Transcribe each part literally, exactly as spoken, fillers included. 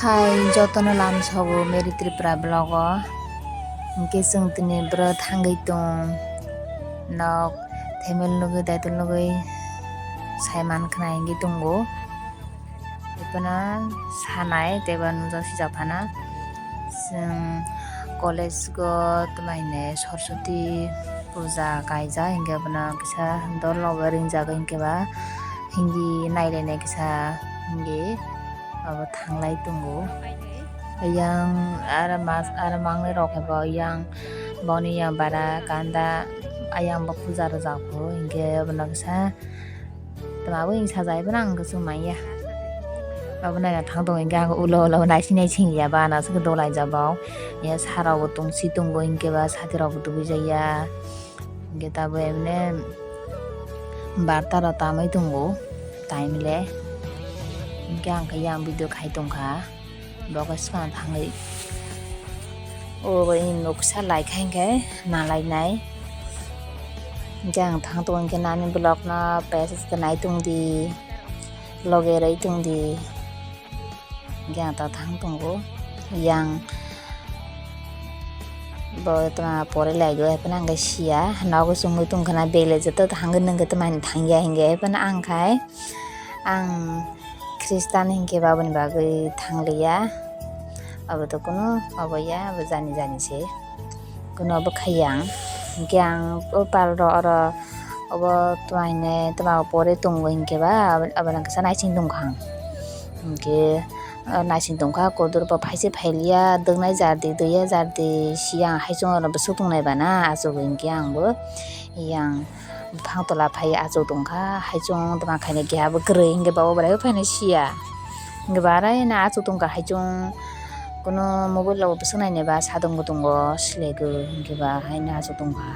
Hai, jotono lamsogo Mary Tripura vlog o. Hinkhe chwng tini bwrwi thangwi tong nok, family nugwi, daitol nugwi saiman khna hinwi tongo. Epana sanai teibo nujak sijak phano chwng college o tamo hino Saraswati puja kaijak, hinkhe bono kisa dol rok bai ringjak, hinkhe ba hindi nailainai kisa hindi abo thanglai tongo. Yang aro mas, aro mangnai rok hai bo yang boni yang bara kanda ayang bo puja rwjak pho, hinkhe bono kisa Tama bo wng sajai phano ang kosong manya. Abo naina thang tongo hinkhe ang ulo ulo naising naising ya ba na swkhe dolai jabao. Ya sarok bo tongsi tongo hinkhe ba sati rok bo tubui jaya. Hinkhe tabo emne barta rok tamai tongo time le. Hinkhe ang khe yang video khai tongkha. Bo khe swkang thangwi o bai noksa lai kha hinkhe nalainai. Hinkhe ang thang tongo hinkhe nani vlog no page khe nai tongdi, loge rwi tongdi. Hinkhe ang ta thang tongo yang bo tma pore laigo, haiphano ang khe siya nogo chumui tongkha na bele joto thangwi nungkhe tma thangya hinkhe haiphano ang khai. Ang Khristan hinkhe ba aboni bagwi thangliya. Abo to kunu obo ya, abo jani jani se. Kunu obo khaiya ang. Hinkhe ang o pal ro oro obo tma hine tma pore tongo hinkhe ba abo, abo nang kisa naising tongkha ang. Hinkhe, o naising tongkha kodur bo phaise phailiya, dwgnai jardi, dwya jardi, siyang haichung oro bwswk tongnai bana, achugwi hinkhe ang bo yang. Buphang tola phai achuk tongkha, haichung tongma khaina keha bo kwrwi hinkhe ba o bwraibo phaina siya. Hinkhe ba arai no achuk tongkha haichung, kuno mobile rok bwswk nainai ba sadong bo tongo, silego hinkhe ba haino achuk tongkha.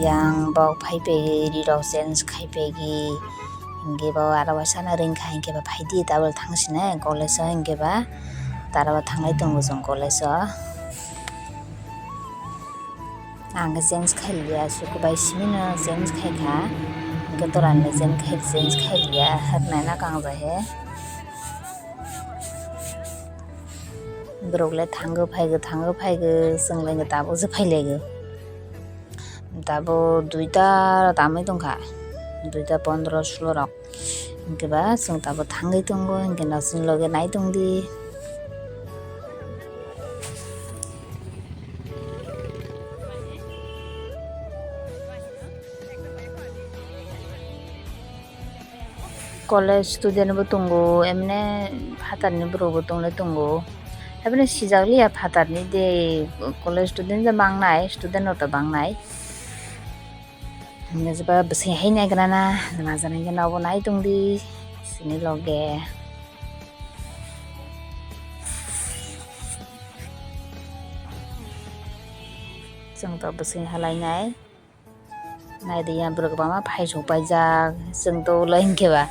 Yang bok phai pegwi ri rok change khai pegwi hinkhe ba aro waisa no ringkha hinkhe ba phaidi tabul thang sinai college o hinkhe ba tara o thanglai tongo chwng college o. Ang khe change khailiya, suku bai simi no change khaikha, hinkhe tola ni change khai, change khailiya, hwnwi no kangjak he. Borok le thango phaigo, thango phaigo, chwng le tabuk se phailaio. Tabuk duita tamwi tongkha, duita pondro sulo rok. Hinkhe ba chwng tabuk thangwi tongo, hinkhe no chini loge nai tongdi. College student bo tongo, emne phatarni borok bo tongle tongo. Haibeno sijakliya phatarni de, college student de bangnai, student rok to bangnai. Hwnwi ba bwsai hai naigra na, najanai gana obo nai tongdi, chini loge. Chwng to bwsai halainai. Naidi yang borok kwbangma phai sok paijak, chwng to ulo hinkhe ba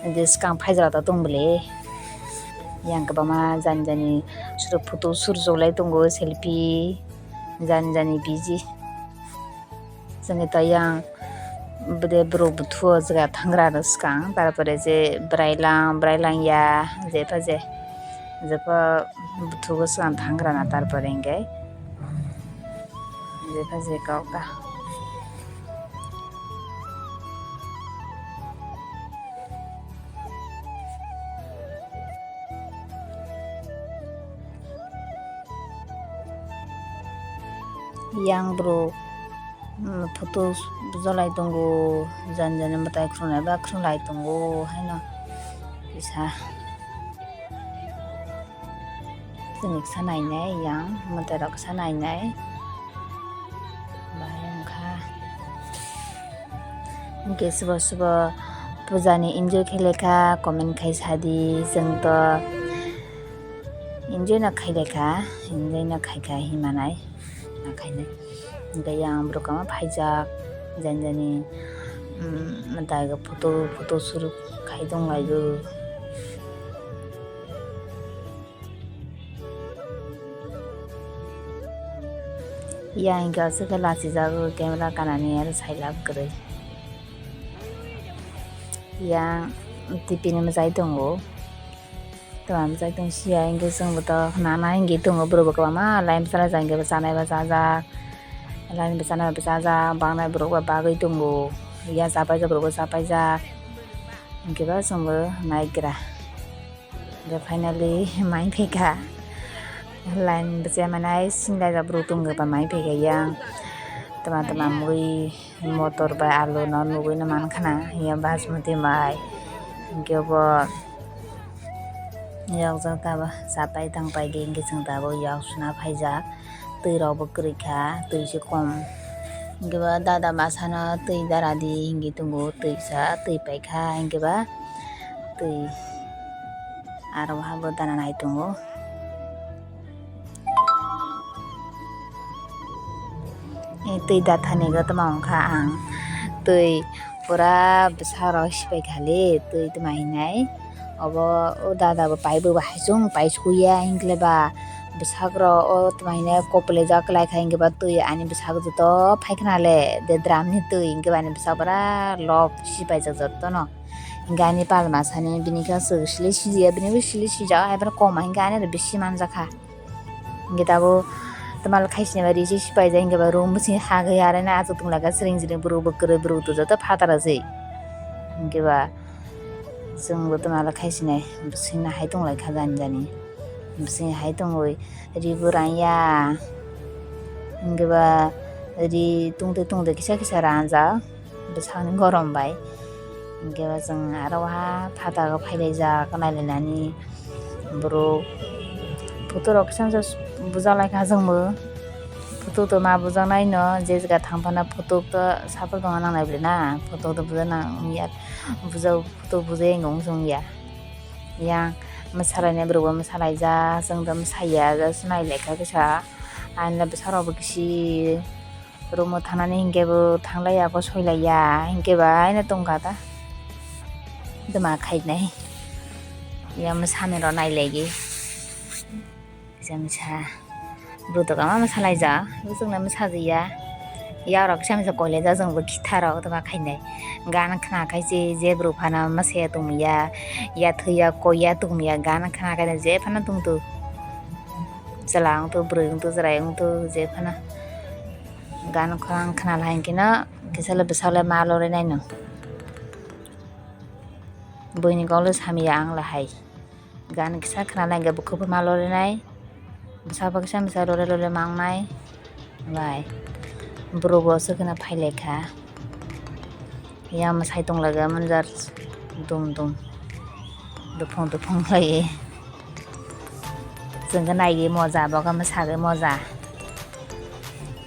bwskang phaijak to tong bwle. Yang kwbangma jani jani surok photo sur joklai tongo, selfie jani jani biji. Chwngni to yang bwde borok buthu o jaga thangra rw swkang, tarpore je bwrailang bwrailang ya jepha je jepha buthugo swkang thangra na, tarpore hinkhe jepha je kok ta. Yang borok, mm, photo bujolai tongo, jani jani mwtai khulumnai ba khulumlai tongo haino kisa. Chwng kisa nainai yang mwtai rok kisa nainai. Bahai wngkha. Hinkhe sobo sobo puja ni enjoy khe lekha comment khai sadi, chwng to enjoy no khai lekha, enjoy no khaikha himanai, ma khainai. Hinkhe yang borok kwbangma phaijak, jani jani, mm, mwtai photo photo shoot khai tonglaio. Yang hingke aswk khe lachijago camera kanani aro sailab kwrwi. Yang T V ni mwchai tongo. Twma bwsai tong siya hingke chwng bo to nana hingke tongo borok bo kwbangma line bwsajak hingke bwsanai bwsajak line bwsanai bwsajak bangnai borok bo bagwi tongo ya chapaijak borok bo chapaijak hingke ba chwng bo naigra hingke finally mai phika line bwsai manai sinlaijak borok tongo ba mai phika yang twma twma mui. Motor bai alu no nugui no mankha na hiya Basmati mai hingke bo yokjak tabo chapai tangpai di hingke chwng tabuk yok suna phaijak twi rok bo kwrwi kha twi se kom hingke bo dada masa no twi dara di hingke tongo twi sa twi paikha hingke ba twi aro bo dana nai tongo. Eh, twi dathani go toma wngkha ang. Twi pura bwsarok sipai khali twi toma hinai. Obo o dada bo paibo bo hai chwng pai suya hinkhe ba bwsakro o toma hinai koplejak kwlai kha hinkhe ba twi ani bwsakgo joto phaikhna le de drum ni twi hinkhe ba ani bwsak pura lok sipaijak jotono. Hinkhe ani palma sani bini khe aswk sili sijia bini bo sili sijak hai phano koma hinkhe ani aro bisi manjakha. Hingke tabuk twmal khaisini bai ri se sipaijak hingke ba room bising hagwi arena achuk tonglaikha siring siring borok bo kwrwi borok to joto phataro se hingke ba chwngbo twmal khaisini bising nahai tonglaikha jani jani bising hai tongwi ri bo rangya hingke ba ri tongtwi tongtwi kisa kisa rangjak. Bwsakni gorom bai. Hingke ba chwng aro waha phataro phailaijak nailainani borok photo rok kisa kisa bujalaikha chwngbo photo to ma bujaknaino je jaga thangphano photo to saphang tongna nangnai bwlena photo to bujaknang wngya bujak photo bujai wng tongya yang mwsalainai borokbo mwsalaijak chwngdo mwsaya just nailaikha kisa ani bwsarokbo kisi. Room o thangnani hinkhe bo thanglaiya, bo soilaiya, hinkhe ba haino tongkha ta. Duma khainai. Ya mwsani rw nailaigwi. Kisa misa. Bwtwk ama mwsalaijak. Bwtwkno mwsajakya. Yarok kisa misa koilaijak, chwngbo kitharo duma khainai. Gan khna khai se je bwrwi phano mwsaya tongya. Ya thwiya koiya tongya. Gan khna khai je phano tongtwk. Chwla wngtwk, bwrwi wngtwk, chwrai wngtwk, je phano. Gan khorang khna lai hinkhe no kisa le bwswk le ma lorwi nai no. Buini kok le samya ang le hai. Gan kisa khna lai hinkhe bukhuk bo ma lorwi nai. Bwswk bo kisa misa lorwi lorwi ma wngnai. Bai. Borok bo aswk kheno phai lai kha. Ya mwsai tong laga manjar dum dum. Dupung dupung lai. Chwng khe naigwi moja, bo khe mwsagwi moja.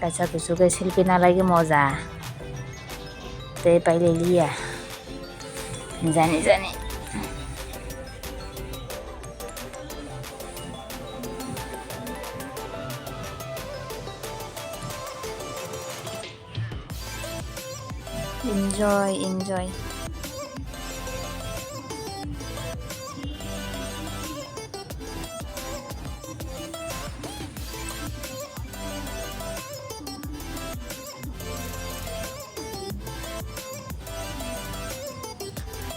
Kaisa kuchuk khe selfie nalaigwi moja. Tei pailai liya. Jani jani. Enjoy, enjoy.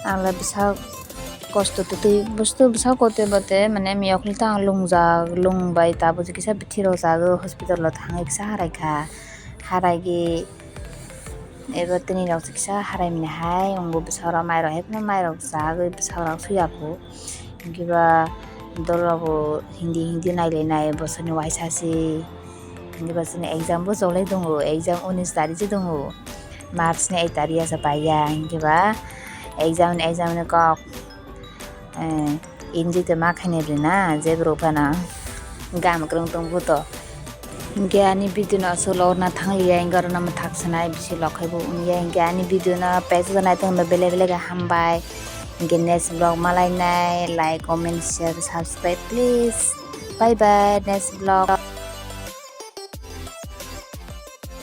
Ang le bwswk kosto twtwi, bwswk bwswk kotor bote, mane, miyok le tang lungjak, lung bai tabuk kisa bithi rok jago, hospital o thangwi kisa harai kha, harai gi ebo tini rok se kisa harai mani hai, wngbo bwswk rok mai rok hai phano mai rok chagwi bwswk rok suya kho, hinkhe ba dol rok bo hindi hindi nai lai nai bosor ni uaisa se, hinkhe ba chini exam bo cholai tongo, exam unis tarikh se tongo. March ni ek tarikh asa paiya, hinkhe ba exam ni, exam ni kok, eh, enjoy to ma khainai bwrwi na, je borok phano gam kwrwng tong buto. Hinkhe ani video no aswk lorna thangliya, hinkhe oro no mwthak sanai bisi lokhai bo wngya, hinkhe ani video no paisa nai tongno belai belai khe hambai, hinkhe next vlog malainai, like, comment, share, subscribe please, bye bye, next vlog.